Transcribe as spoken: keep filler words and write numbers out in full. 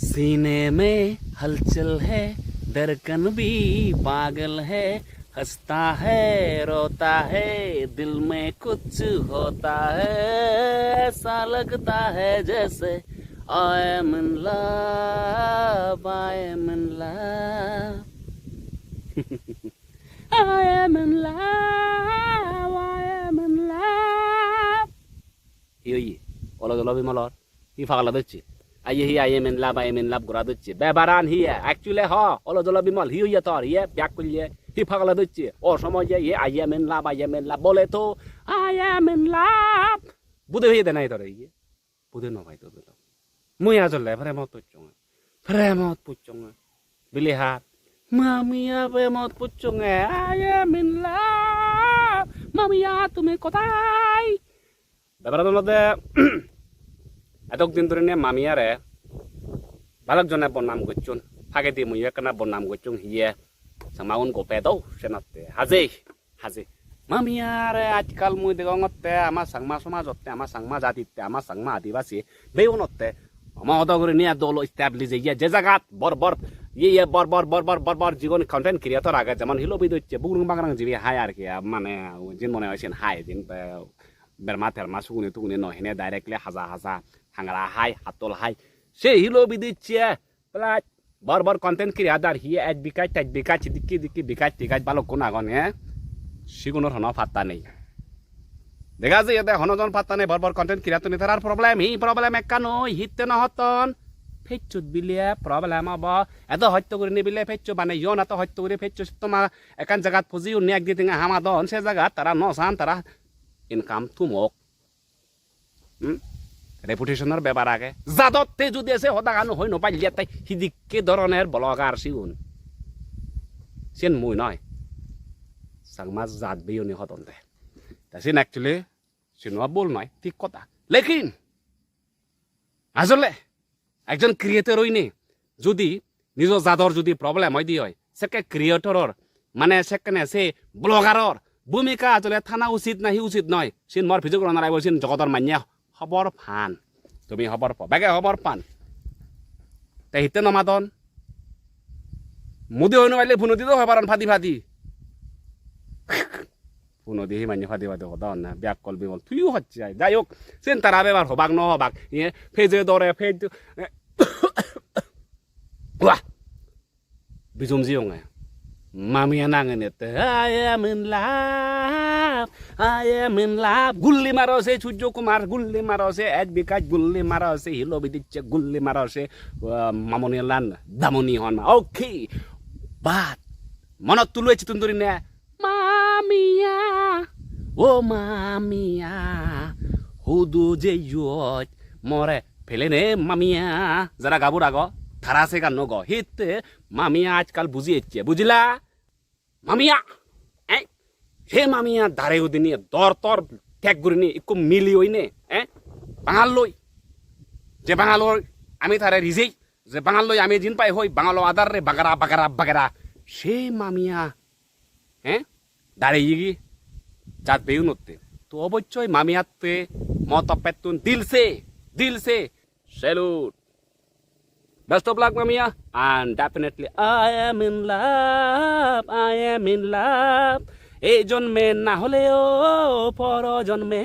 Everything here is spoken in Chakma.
सीने में हलचल है, धड़कन भी पागल है, हंसता है, रोता है, दिल में कुछ होता है, ऐसा लगता है जैसे I am in love, I am in love. I am in love, I am in love. Hi oye? Olo jolo Bimolor. Hi pagala docche? Aye hi I am in love, I am in love gora docche. Bebaran hi e? Actually ho, olo jolo Bimol, hi oye tor? Hi e? Biak kulle. Hi pagala docche? O somoy ye, ye I am in love, I am in love. Bole to, I am in love. Bude hoye de nai tore ye. Bude no pai to dilo. Mui ajole premot puchchonge. Premot puchchonge. Bile har. Mamiya premot puchchonge. I am in love. Mamiya, tumi kotai? Bebaran olode, edok din dhori ne mamiyare balok jone bodnam gocchon. Pagedi muiyo ekkana bodnam gocchong hiye. Samagun gope do senotte. Haje, haje. Mamiyare ajkal mui degongotte ama Changma somajotte, ama Changma jatitte, ama Changma adibasi beunotte ama odo gurinei dol establish ye je jagat bor bor ye ye bor bor bor bor bor bor jigun content creator age, jemon hilo bidocche bugrung bangrang jibe hai ar ki, mane jin mone oi sin hai jin, eh, berma terma suguni tuguni no hine directly haja haja hangara hai, hattol hai, se hilo bidocche. Plus bor bor content creator, hi ek bikaj, tek bikaj, hidikki hidikki bikaj tikaj balukkun agon, eh? Sigunor hono patta nei. Dega jai ede hono jon patta nei, bor bor content creator ni, tarar problem hi? Problem ekkan oi, hitte no hotton? Pecchot bile problem obo. Edo hosto gurinei bile peccho baneyon, edo hosto guri peccho sittoma ekkan jagat pujiyon, ek di tenga hamadon, se jagat tara no san, tara income tumok. Hmm? Reputation-or bepar age. Jadotte judi se hodagan hoi no palle te hidikke doroner blogger sigun. Siyen mui noi. Changma jat beyuni hodon de. Ta siyen actually siyen o bol noi, thik hoda. Lekin ajole ekjon creator oine judi nijo jador judi problem oide oi, sekke creator-or, mane sekkene se blogger-or bhumika ajole thana usit nahi usit noi, siyen mor pijor gora naraibo, siyen jogodor manye hobor pan. Tumi hobor po, bege hobor pan. Te hitte no madon? Mudi hoi no palle punodi do hoi paron padi padi. Punodi hi manye padi padi hoda hon na, biakkol Bimol, tuiyo hocche ai. Jai hok, sen tara bebar hobak no hobak. Iye, page-e dore, page, wah, bijum jiyonge. Mamiya nangenette, I am in love, I am in love. Gulli maro se Surjo Kumar, gulli maro se H B Kaj, gulli maro se Hilo Bidicche, gulli maro se, uh, Mamoni Lan, Damoni hon. Okay, but monot tulu ecche tun durine. Mamiya, o mamiya, hudu jeyot more pelene mamiya. Jara gabur ago, tara se ganno go. Hitte mamiya ajkal buji ecche, bujila? Mamiya, eh? Se mamiya dare udini, dor tor tek gurini, ikko mili oine, eh? Bangal loi. Je Bangal loi, ami tare rijei, je Bangal loi ami jin pai hoi, Bangalo adar re bagara, bagara, bagara. Se mamiya, eh? Dareyegi jat beyunotte. To obossoi mamiyatte mo toppettun dil se, dil se salute. Best of luck, mamiya. And definitely, I am in love, I am in love. এই জন্মে না হলেও পর জন্মে।